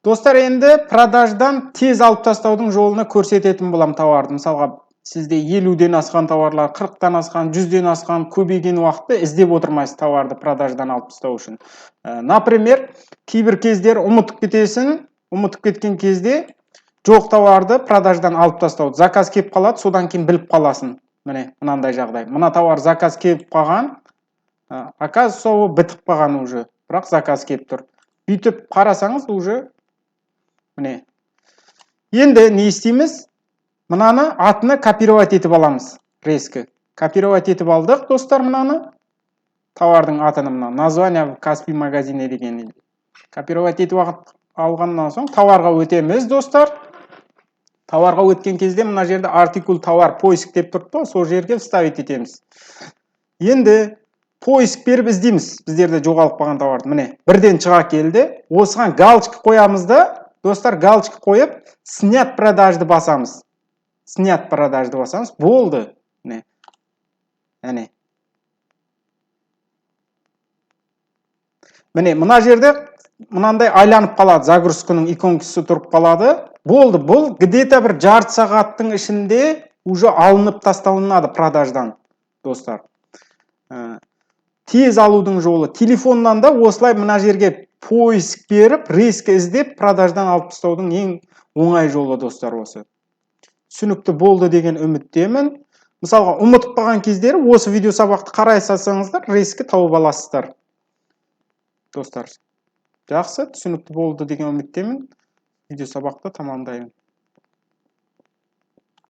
Достар, енді продаждан тез алып тастаудың жолына көрсететін боламын тауарды. Мысалға, сізде 50-ден асқан тауарлар, 40-тан асқан, 100-ден асқан, көбейген уақытта іздеп отырмайсыз тауарды продаждан алып тастау үшін. Например, кейбір кездер ұмытып кетесің, ұмытып кеткен кезде жоқ тауарды продаждан алып тастауды. Заказ келіп қалады, содан кейін біліп қаласың. Міне, мынандай жағдай. Мына тауар заказ келіп қалған, оказывается, ол бітіп қалған уже, бірақ заказ келіп тұр. Бүйтіп қарасаңыз, уже міне. Енді не істейміз? Мынаны атыны копировать етіп аламыз. Резко. Копировать етіп алдық, достар, мынаны. Тауардың атыны мына название в Каспи магазине деген. Копировать етіп алғаннан соң тауарға өтеміз, достар. Тауарға өткен кезде мына жерде артикул товар поиск деп тұрыпты ғой, сол жерге вставить етеміз. Енді поиск беріп іздейміз біздерде жоғалып қалған тауарды. Міне, бірден шыға келді. Осыған галочка қоямыз да, достар, галочка қойып, снять продажды басамыз. Снять продажды басамыз. Болды. Міне. Әне. Міне, мына жерде мынандай айланып қалады, загрузканың иконкасы тұрып қалады. Болды, бұл где-то бір жарты сағаттың ішінде уже алынып тасталынады продаждан, достар. Тез алудың жолы телефоннан да осылай мына жерге поиск беріп, резко іздеп, продаждан алып тастаудың ең оңай жолы, достар, осы. Түсінікті болды деген үміттемін. Мысалға, ұмытып қалған кездері осы видео сабақты қарай салсаңыздар, резко тауып аласыздар. Достар, жақсы, түсінікті болды деген үміттемін. Видео сабақты тамамдаймын.